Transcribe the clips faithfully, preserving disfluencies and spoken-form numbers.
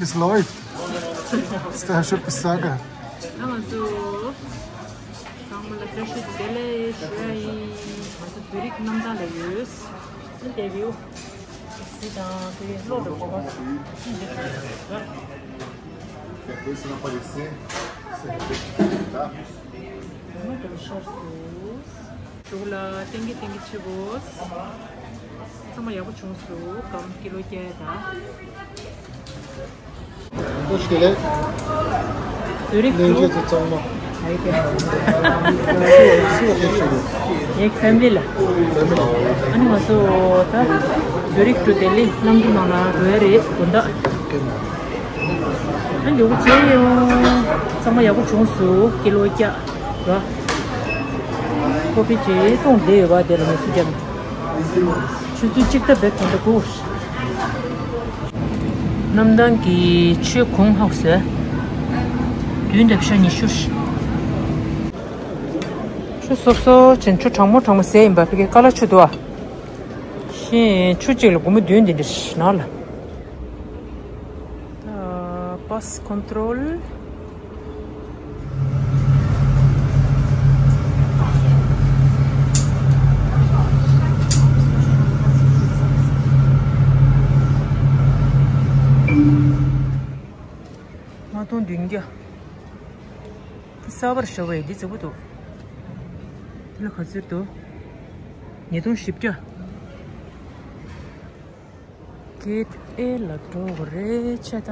Bis Leute. Ist der Herr Schipp ist Saga. ང་ཚོ་ཚང་མ་ལ་བཀྲ་ཤིས་བདེ་ལེགས་ཞུ་ཡ་ཡིན། ང་ཚོ་ཛུ་རིག་གནམ་ཐང་ལ་ཡོད། འདི་དེ་བིའུ། སི་དང་དེ་ལོ་རུ་ཤོག་ང་དེ་ཤར་སུ། ཞོགས་ལ་ཏན་གི་ཏན་གི་ཆེ་བོ། ཚང་མ་ཡག་པོ་བྱུང་སོང་། སྐམ་ཀི་ལོ་བརྒྱད་དང་། ཁོ་ཤེས་ལེ། ཛུ་རིག་ལེན་ཆེ་ཚོ་ཚང་མ། ཡེག་ཕེ་མི་ལི་ལ། ཕེ་མི་ལི། ཨ་ནི་ང་ཚོ་ད་ཛུ་རིག་ཏུ་ལྡི་ལི་གནམ་གྲུ་ནང་ལ་འགྲོ་ཡ་རེད་དགོང་དག་ཨ་ནི་ཡག་པོ་བྱས་ཡོང་། ཚང་མ་ཡག་པོ་བྱུང་སོང་། ཀི་ལོ་བརྒྱད། ར། ཀོ་ཕི་ཅེ་གཏོང་བསྡད་ཡོད་པ་དེ་ལ་ངལ་གསོ་བརྒྱབ། ཆུ་ཚོད་གཅིག་ད་བེད་ཐོན་ད་གོ། གནམ་ཐང་གི་ཆུ་གོང་ཧོག་ཟེར། བདུན་དང་ཕྱེད་ཉི་ཤུ། ཆུ་སོབ་སོབ་ཅན། ཆུ་གྲང་མོ་གྲང་མོ་ཟེར་ཡིན་པ་ཕ་གི་ཀ་ལ་ཆུ་འདུག་ཨ། ཤིན་ཆུ་གཅིག་ལ་སྒོར་མོ་བདུན་འདི་འདྲ་ནང་ལ། ད་པཱས་ཁོན་ཊོལ། ལྔ་སྟོང་བདུན་བརྒྱ། གསར་པར་ཤོར་བས་འདི་རྫིག་པོ་འདུག་འདི་ལ་ག་ཚོད་འདུག་ཉིས་སྟོང་བཞི་བརྒྱ། གེད་ཨེ་ལ་འགྲོ་དགོས་རེད་ཆེ་ད།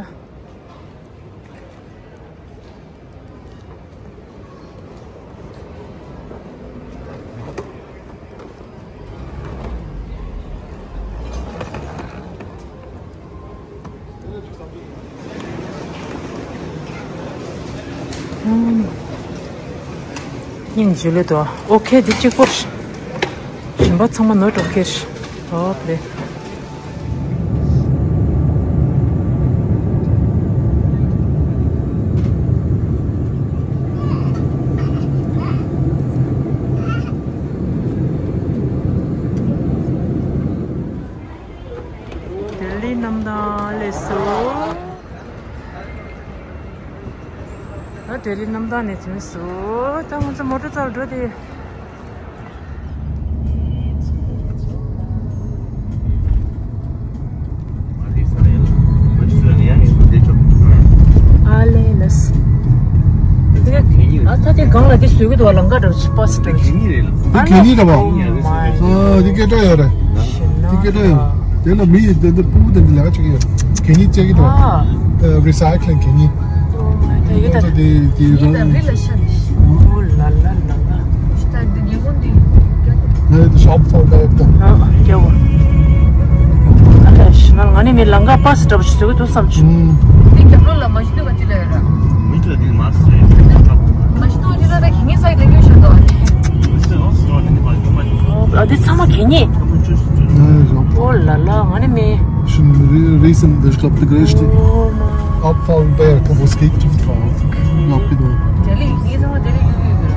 སྙིང་རྗེ་ལེ་དོ། ཨོ་ཁེ་འདི་གཅིག་པོ། གཞན་པ་ཚང་མ་ནོ་ཊི་ཨོ་ཁེ། ཨོ་ལེ། ལྡི་ལི་གནམ་ཐང་སླེབས་སོང་། ད་ལྡི་ལི་གནམ་ཐང་ནས་ཐོན་སོང་། ད་ང་ཚོ་མོ་ཊ་རྩར་འགྲོ་དེ། ཨ་ལེ་ལས། ཨ་ད་དེ་གང་ལ་དེ་བཟོས་གི་འདུག་བ། ལམ་ཁ་འདྲ་པོ་ཅིག་པཱས་འདྲ་པོ་ཅིག་དེ་གད་སྙིགས་རེད་ལ། དེ་གད་སྙིགས་རེད་བ། ཨོ་མའི། ཨ་དེ་སྐད་གྲགས་ཡོད་རེད། དེ་སྐད་གྲགས་ཡོད། དེ་ལ་མི་ཡི་དེ་འདྲ་ཕྲུ་གུ་དེ་འདྲ་ལས་ཀ་བྱེད་ཀྱི་ཡོད། གད་སྙིགས་བཅད་ཀྱི་འདུག་ཨ། རི་སའི་ཁི་ལིང་གད་སྙིགས། ཨོ་མའི་གད་ཡོད་ད། དེ་དེ་རི་ལ་ཤ། ཨོ་ལ་ལ་ལ་ལ། ད་དེ་ཉིན་མོ་འདི་ང་ཡི་དེ་ཤོབ་ཧྥོལ་བེག་དང་། ཨ་རྒྱལ་བ། ཨ་ལས་ཤི་ན་ང་ནི་མི་ལམ་ཁ་པཱས་འདྲ་པོ་ཞིག་བཟོ་གི་འདུག་བསམ་བྱུང་། ཨུམ། དེ་རྒྱབ་ལོགས་ལ་མ་ཤི་འདུག་ག་དེ་ལ་ཡོད་ར། མི་ཚོ་དེ་མ་སོ་ཡ། མ་ཤི་འདུག་ག་དེ་ལ་ད་གད་སྙིགས་ས་ཡི་ལ་ཉོ་ཤར་འདུག་ག་ཨ་དེ་ཚང་མ་གད་སྙིགས། ཨོ་ལ་ལ་ང་ནི་མི། Recent, there's a couple of great. ཨོ་མ། ཨབ་ཧྥོལ་བེག་ཁ་པོ་སྐེད་ཀྱི་ཐོག་ལག་པི་དོ། དེ་ལི་ངའི་ཚང་མ་དེ་ལི་ཡོད་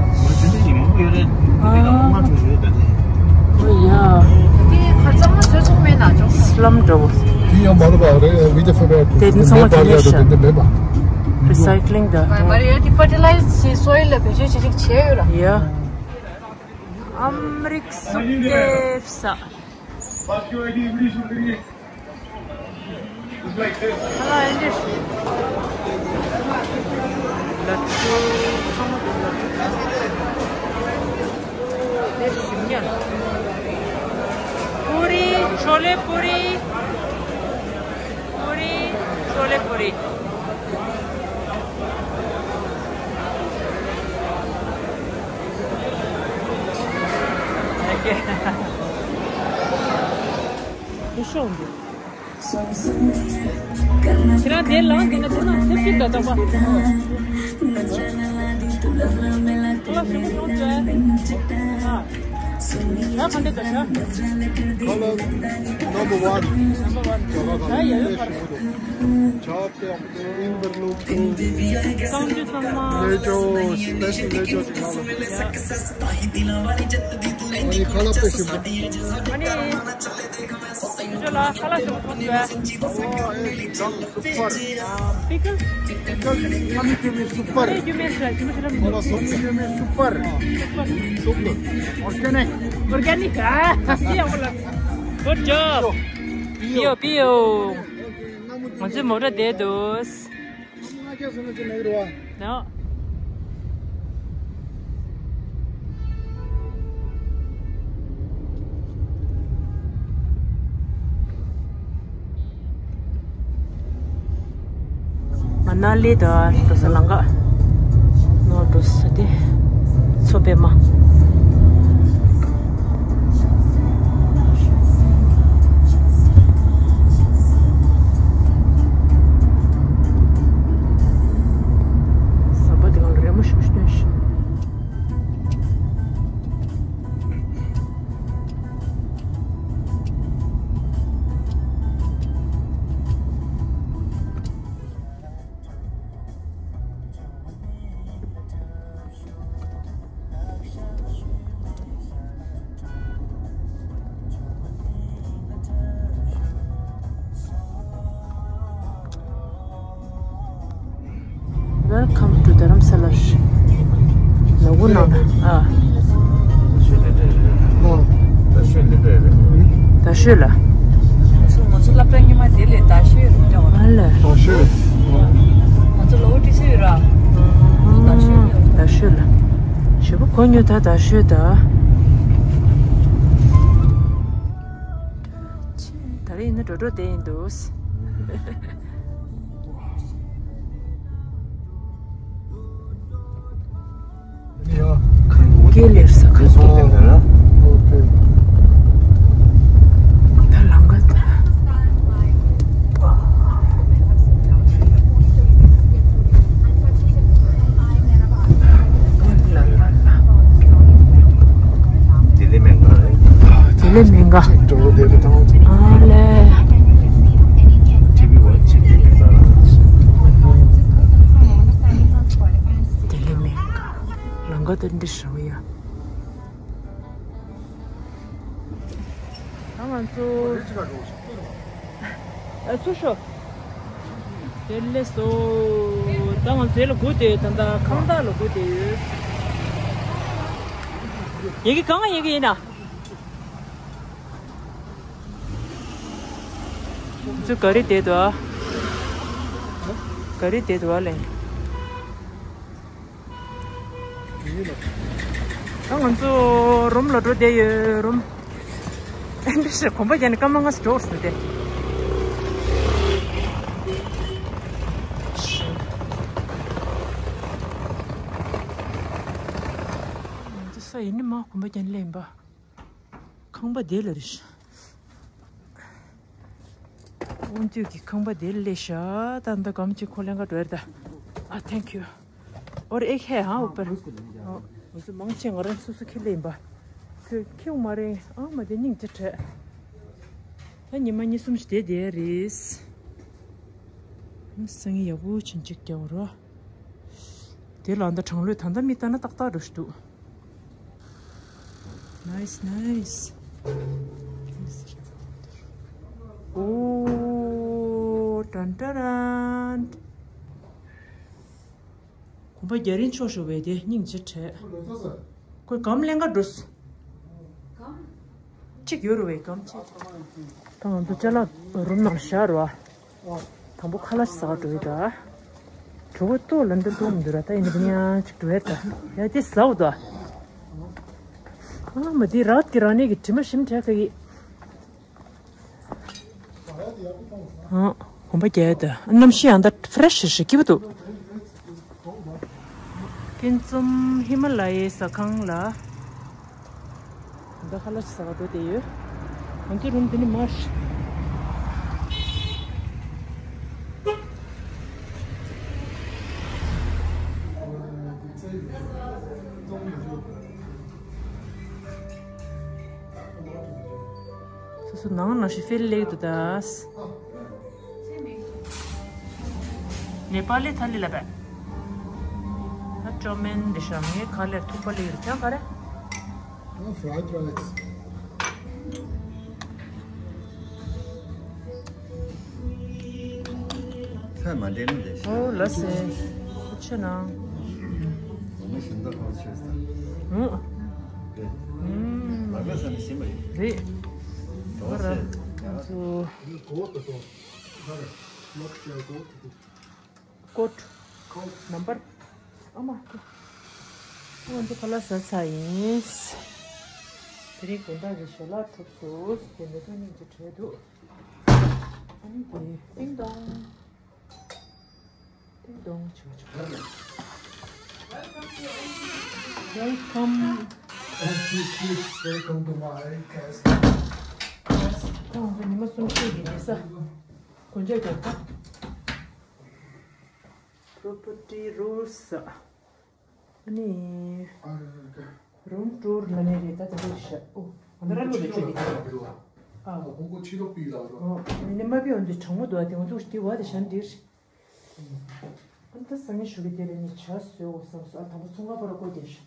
ཡོད་ཡོད། ཨ། ཨོ་ཡ། དེ་ཁར་ཚང་མ་བཟོས་ཚོགས་མེད་ན་ཅོག་སི་ལམ་འདྲ་བོ། དེ་ཡང་མ་རེད་པ་རེད། བི་ཏི་ཕི་བེག་དེ་ཚང་མ་གད་སྙིགས་ཤ། དེ་མེད་པ། རི་སའི་ཁི་ལིང་ད། མ་རེད་ཡ། དེ་ཕར་ཊི་ལའི་ཛི་བྱས་སོ་ཡིལ་ལ་བེད་སྤྱོད་བྱེད་ཅིག་བྱས་ཡོད་ལ། ཡ། ཨམ་རིག་སུག་ཏེབ་ས། ཨ་ལ་ཨེ་འདྲས། ལ་ཆུ་ཚང་མ་ལ་ཆུ་དེ་ཞིམ་ཉལ། པུ་རི། ཆོ་ལེ་པུ་རི། པུ་རི། ཆོ་ལེ་པུ་རི། ཨོ་ཀེ། དེ་ཤོག་འདུག་ཁྱེད་རང་དེ་ལངས་དེ་ན་དེ་ན་ཚེ་ཕྱི་ད་ད་པ། ཁོ་ལ་ཞུ་མོ་ཤོག་ཟེར། ཨ། ད་ག་འདྲ་ད་ཤ། ཁོ་ལ་number one. Number one. ད་ཡ་ཡོད་པར། Chop, chop, overlook. Thank you so much. Lejo, special lejo. Ani khala pe shimba. Ani, lejo la khala shimba. Oh, ekdam super. Pickle? Pickle, kami kami super. Kami kami super. Super. Super. Organic. Organic. Ah, iya, wala. Good job. Pio, pio. ང་ཚོའི་མོ་ཊ་བསྡད་འདུག་ནོ། མ་ན་ལི་དང་འགྲོ་ས་ལམ་ཁ་ནོར་འགྲོ་ས་དེ་མཚོ་པདྨ། ཟམ་པ་དེ་སྒང་ལ་རི་མོ་ཞིག་སྟོན་ཞིག Welcome to Dharamsala. ལོ་གུ་ནང་ཨ། ད་ཤོད་ལ། ང་ཚོ་སློབ་གྲྭ་ཉི་མ་དེ་ལས་ད་ཤོད་རུ་འདྲ་བ། ཨ་ལས། ད་ཤོད། ང་ཚོ་ལོ་ཏི་སི་ཡོད་ར། ད་ཤོད་ཡོད། ད་ཤོད་ལ། ཞེ་པོ་གོ་ཉོ་ད་ད་ཤོད་ད། ད་རེས་ཡིན་ན་འགྲོ་འགྲོ་བསྡད་ཡིན་འདུག་སྐེ་ལེར་ས་ཁ་སྐེ། ད་ལམ་ཁ་ད། དེ་ལས་མེད་འགའ་རེད། དེ་ལས་མེད་འགའ། ཨ་ལས། དེ་ལས་མེད་འགའ། ལམ་ཁ་དེ་འདྲ་ཞིག་ཡ། ད་ང་ཚོ། ཨ་ཚུར་ཤོག་དེ་ལས་སོ། ད་ང་ཚོ་དེ་ལ་སྒུག་བསྡད་ཡོད། ད་ལྟ་ཁང་བདག་ལ་སྒུག་བསྡད་ཡོད། ཡི་གེ་གང་ཡི་གེ་ཡིན་ན། ང་ཚོ་ག་རེ་བསྡད་འདུག་ག་རེ་བསྡད་འདུག་ལས། ད་ང་ཚོ་རུམ་ལ་འགྲོ་བསྡད་ཡོད། རུམ། ཨེ་འདྲ་ཞིག་གོམ་པ་རྒྱག་ནས་སྐར་མ་ལྔ་ཙམ་འགྲོ་ཟེར་ཏེ། ང་ཚོ་ས་ཡིན་ནི་མ་གོམ་པ་རྒྱག་ནས་སླེབས་ཡིན་པ། ཁང་པ་དེ་ལ་རེད། དབང་འདུས་ཀྱི་ཁང་པ་དེ་ལས་ཤ་ད་འདི་གམ་གཅིག་ཁོ་ལེན་ག་འགྲོ་ཡར་ད། ཨ། Thank you. और एक है हाँ ऊपर। ང་ཚོ་མང་ཆེ་ང་རང་སོ་སོ་ཁྱེར་ལེན་པ། ཁོས་ཁྱེར་མ་རེད། ཨ་མ་དེ་སྙིང་རྗེ་བྲལ། ད་ཉི་མ་གཉིས་གསུམ་ཞིག་བསྡད་བསྡད་རེད། སང་ཉིན་ཡག་པོ་ཆུན་ཅིག་རྒྱག་རོགས། དེ་ལ་འདི་གྲང་ལོས་ད་ལྟ་མི་ལྟ་ན་ཏག་ཏག་འགྲོ་ཞིག་འདུག Nice, nice. Oh, dun, dun, dun. གོམ་པ་རྒྱག་རིན་ཆོག་ཤོག་བས་དེ་སྙིང་རྗེ་བྲལ། ཁོས་གམ་ལེན་ག་འགྲོ་སོང་། གཅིག་ཡོད་རེད་བས་གམ་གཅིག་ད་ང་ཚོ་ཅ་ལག་རུམ་ནང་བཞག་རོགས། དང་པོ་ཁ་ལག་ཟ་ག་འགྲོ་ཡི་ད། གྲོད་ཁོག་ལྟོགས་ལ་འདིར་ལྟོགས་མི་འདུག་ར། ད་ཡིན་ན་ཡང་ཅིག་འགྲོ་ཡ་ད། ཡ་དེ་ཟའོ་ད། ཨ་མ་དེ་རག་གི་རང་ནས་ཀྱི་དྲི་མ་ཞིམ་དྲག་གི། ཨ། གོམ་པ་རྒྱག་ཡ་ད། གནམ་གཤིས་ཡང་ད་ཕི་རེ་ཤི་ཤི་སྐྱིད་པོ་འདུག་ཀུན་འཛོམས་ཧི་མ་ལ་ཡའི་ཟ་ཁང་ལ། ད་ཁ་ལག་ཟ་ག་འགྲོ་བསྡད་ཡོད། ང་ཚོའི་རུམ་དེ་ནི་མར། སོ་སོ་ནང་ནང་ཞིག་ཕེལ་ལེགས་འདུག་ད། ནེ་པ་ལི་ཐ་ལི་ལ་བས། ད་ཅོ་མེན་འདི་ཤ་ངའི་ཁ་ལེར་ཐུག་པ་ལི་ཡོད་ཀྱང་ག་རེ། ཨ་fried rice། ཚད་མ་འདྲེན་ནི་འདི་ཤ། ཨོ་ལ་སེ། ཁུ་ཆེ་ན། འོ་མི་ཤིན་ཏུ་ཧོ་ཆེ་ས། ཨུ། རེད། ཨུམ། ལག་ལ་ས་ནི་ཤིན་པ་རེད། རེད། དོ་སེ། ང་ཚོ། ཀོཊ། ཀོཊ། ནམ་བར། ཨ་མ། ང་ཚོ་ཁ་ལག་ཟ་ཚར་ཡིན། དེ་རིང་དགོང་དག་གི་ཞལ་ལག་གྲུབ་སོང་། དེ་ནས་ཐོན་ཉིན་གྱི་གྲལ་འདུག་ཨ་ནི་དེ་ཏིང་ཏོང་། ཏིང་ཏོང་ཆུ་ཆུ། Welcome. Thank you, kids. Welcome to my castle. ཁོང་ཚོ་ཉི་མ་གསུམ་ཤོས་ཀྱི་ཉལ་ས། གོན་ཆས་རྒྱག་ས། Property rules. ཨ་ནི། room tour ལ་ནི་རེད་ད་དེ་འདྲ་ཤག་ཨོ། ཨ་ནི་ར་ལོ་རེ་ཆོད་ཀྱི་ད། ཨ། ཨོ། ཨ་ནི་མ་པི་འོན་ཏེ་གྲང་མོ་འདུག་ཨ་དེ་ང་ཚོ་དེ་བ་དེ་ཤན་འདིར། ཨ་ནི་ད་སང་ཉིན་ཞུ་གི་དེ་རེད་ནི་ཇ་བཟོས་འོ་བསམ་སོ་ཨ་དང་པོ་ཚོང་ཁང་པ་ར་བསྐོས་དེ་ཤག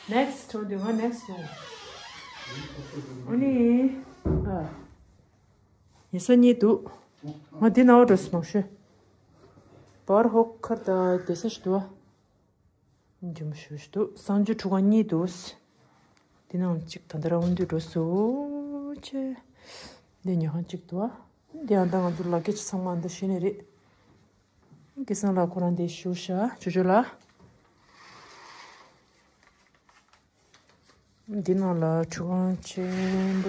next འོན་ཏེ་ང་next ཡོང་། ཨ་ནི། ཨ། ཉལ་ས་གཉིས་འདུག་ང་འདི་ནང་འགྲོ་སོང་ཞུ། བར་ཧོག་ཁར་ད་བསྡད་ས་ཞིག་འདུག་ཨ། འཇིམ་ཞུ་ཞིག་འདུག་གསང་སྤྱོད་ཁྲུས་ཁང་གཉིས་འདུག་འདི་ནང་གཅིག་ད་ལྟ་རང་འདུས་འགྲོ་སོང་ཆེ། འདི་ཉལ་ཁང་གཅིག་འདུག་ཨ། འདི་ཡང་ད་ང་ཚོ་ལག་ཁྱེར་ཚང་མ་འདི་ཤེས་ནི་རེད། སྐལ་བཟང་ལགས་ཁོ་རང་འདི་ཞུ་ཤག་ཇོ་ཇོ་ལགས། འདི་ནང་ལ་ཁྲུས་ཁང་ཆེན་པོ་